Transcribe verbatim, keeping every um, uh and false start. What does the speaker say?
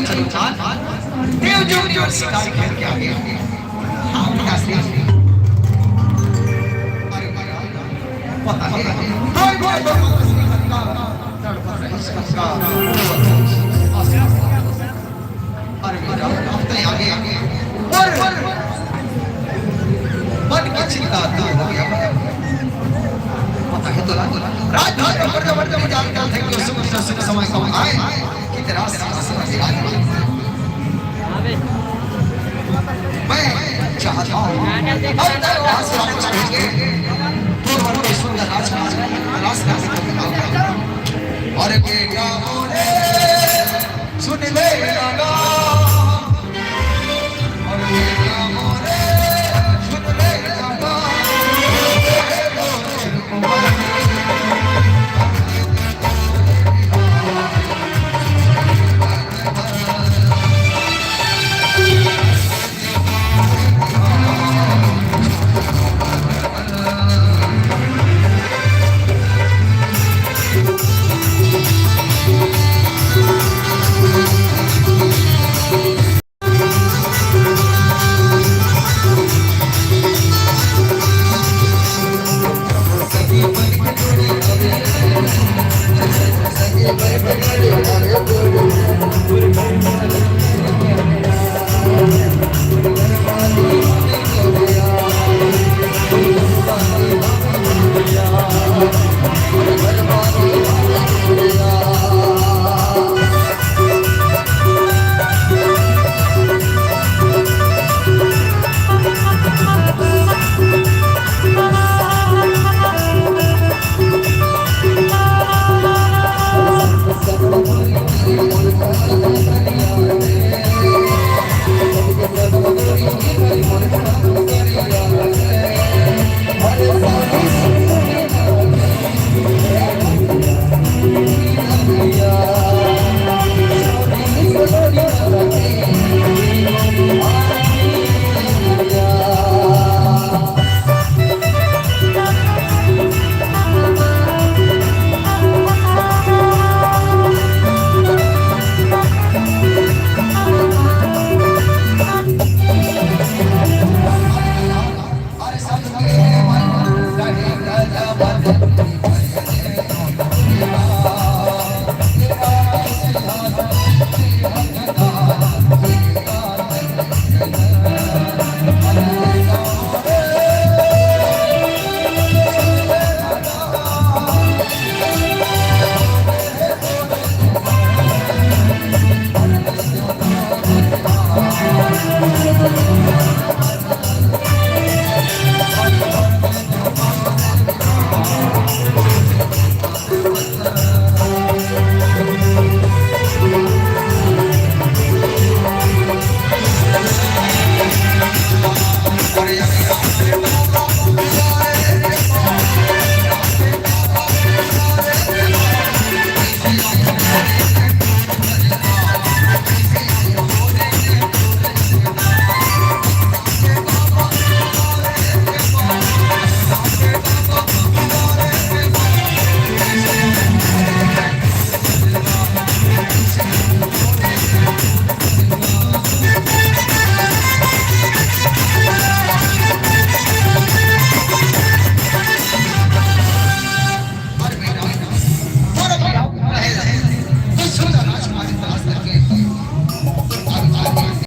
चलो चाल, देव जो मुनि वर शिकार खेल के आगे। हाँ, पिताश्री। अरे महाराज, पता है, हर कोई भगवान श्री लंका तड़पत रही, लंका। अरे महाराज, अब तो आगे, आगे। और मन की चिंता दूर हो गया। पता है तो राज, राजधानी में प्रजा वर्ग में जान जान थे कि सुख, सुख समय कब आए, कि तेरा सिंहासन विराज। मैं चाहता हूँ, अब तक वहाँ से वापस भेज के, दूर वर्ग में सुंदर राज, राज, और एक